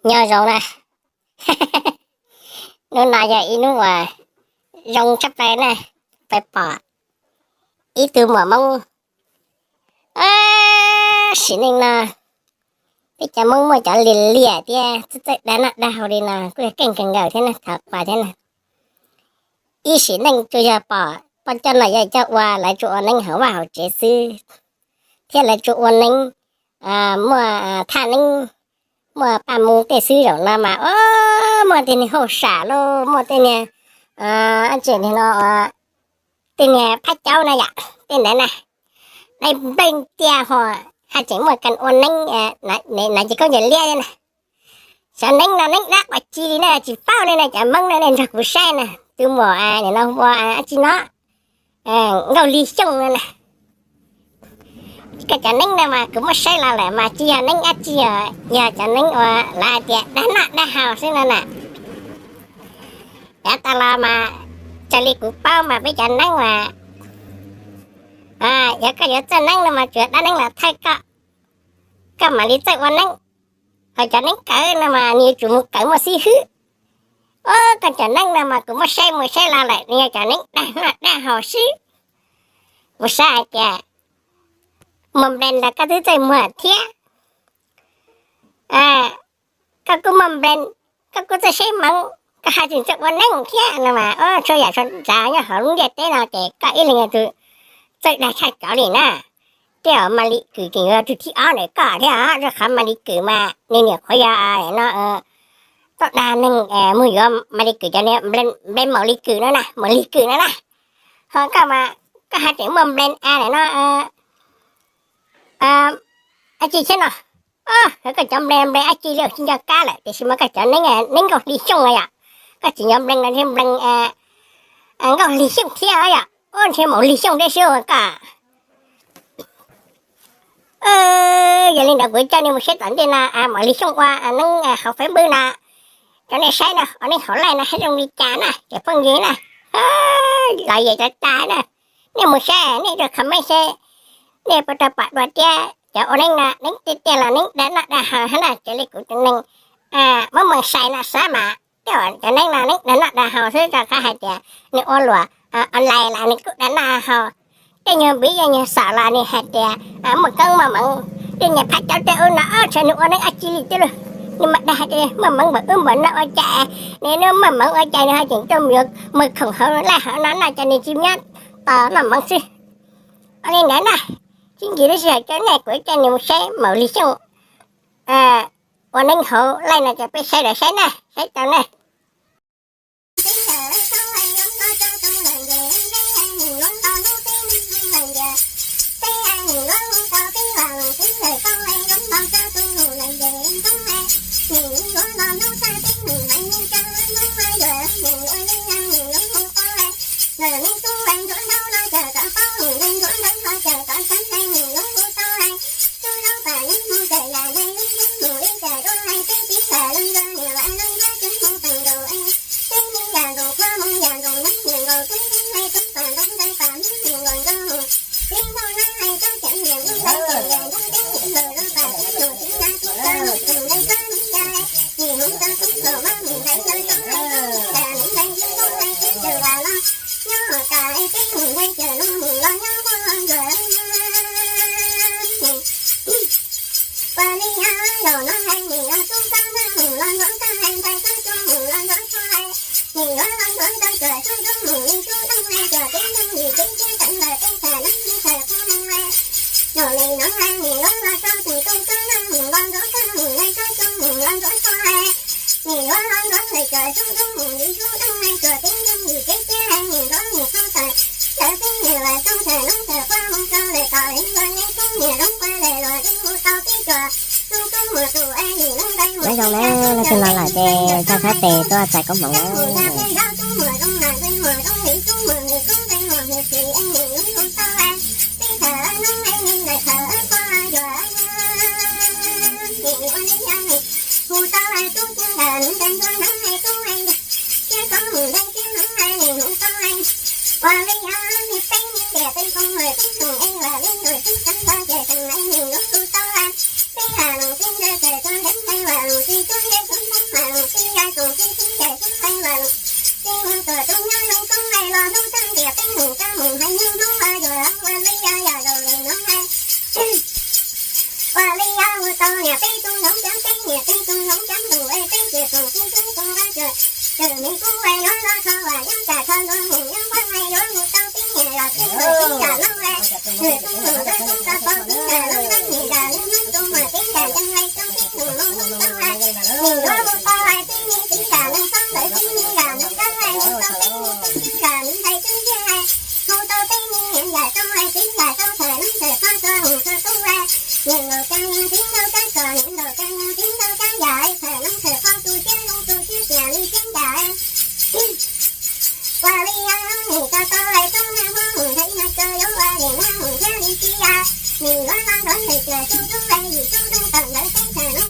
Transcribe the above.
Nyob zoo na, hnub no yog ib hnub uas zoo tshaj plaws na, peb pom ib tug muam Hmoob sim neej no, peb cov Hmoob muaj cov liam liam thiab txawj dag noj dag haus li no kuj yog keej kawg nkaus thiab na, thov qhia thiab na. Ib sim neej tsuas yog pom poj coj nom yawm coj ua lawv tsuas ua neeb hauv vaj hauv tsev xwb, thiab lawv tsuas ua neeb muaj thaj neeb, muaj paj mus tej xwb. Zaum no mas muaj tej niag hauj sam lauj, muaj tej niag, tseem no, tej niag phab caub na yom, tej ntawd na, dai nplej tiaj ho, haj tseem muaj kas ua neeb, no ces koj ncaws liab na. Xyov neeb no neeb dab qhuas ci li na, tsis paub li na, cov Hmoob no nej nrog kuv saib na, tus muam no hu ua dab tsi no, Nkauj Lig Xyooj no na. Koj cov neeb no mas kuv muab saib los lawm mas tsis yog neeb dab tsi os, yog cov neeb uas lawv hais tias dag noj dag haus xwb no na. Yav tas los mas raws li kuv paub mas peb cov neeb mas, yog koj yuav txawj neeb no mas tsuas dab neeb los thawj koj, koj mam li txawj ua neeb. Ho cov neeb kawv no mas nws yuav tsum mus kawv muaj xib hwb. Koj cov neeb no mas kuv muab saib mus saib los lawm, nws yog cov neeb dag noj dag haus xwb. Kuv saib hais tias muag nplees los koj twb txawj muag thiab. Koj kuj muag nplees, koj kuj txawj saib hmoov, koj haj tseem txawj ua neeb thiab no mas, txhua yam txhua tsav nyob hauv lub ntiaj teb no ces koj ib leeg yog tus txawj dag tshaj cov li na. Tej zaum Mas Lis Kwm tseem yuav tus thib ob ntawm koj thiab os, rau qhov Mas Lis Kwm mas nws nyuam qhuav yog no tuaj dag neeg mus yuav Mas Lis Kwm cov niag nplees maum Lis Kwm no na, maum Lis Kwm no na. Ho koj mas koj haj tseem muaj nplees a lawm no, dab tsi thiab no. Koj cov nplees nplees dab tsi li tsis nco qab lawm, tiam sis mas koj cov neeb, neeb Nkauj Lig Xyooj no yom, koj tsis nco nplees no ntshe nplees Nkauj Lig Xyooj thiab yom, ntshe maum Lig Xyooj thiab xwb koj. Yog li ntawd kuv coj nej mus saib tom ntej no, maum Lig Xyooj ua neeb hauv Facebook no, rau nej saib no, ua neeb hauv live no haj zoo li cas na cov phooj ywg na. Los yog cov tas na, nej mus saib, nej rau comment seb nej puas tau pom dua thiab. Cov ua neeb no neeb tiag tiag los neeb dag noj dag haus hab na, raws li kuv tus neeg muab mees sai no xav mas, tej zaum cov neeb no neeb dag noj dag haus xwb, rau qhov hais tias nws ua luam online los nws kuj dag noj haus. Tej nyuag npiv yog nyuag xom los nws hais tias muaj koob muaj hmoov. Tej nyuag phab caub tej ub no, tsam nws ua neeb dab tsi li tiag lauj, nws mas dag tias muaj hmoov npaum ub npaum no ua cas, nws muaj hmoov ua cas nws ho tseem tuaj mus yuav muag khoom hauv live hauv no no ces nws tsis nyob tos noj hmoov xwb. Ua li ntawd na, tsis nkim lub sij hawm coj nej, kuv coj nej mus saib maum Lis Xyooj ua neeb hauv live no ces peb saib lawm saib na, saib tau na. Nyob zoo na, leej twg los lawm ces tso sab tes tuaj txais koob hmoov na. Mus tau hais, mus tau hais, tib neeg txiv yam leej xeeb ntawd tib neeg yam leej kab hais, mus tau tib neeg tub txib yam leej ntxhais tub ntxhais hais, mus tau tib neeg niam yam txoov hais, txiv yam txoov txhais leej ntxhais pab txhua hum txhua tub hais, niam ntaus kab yog txiv ntaus kab kom, niam ntaus kab yog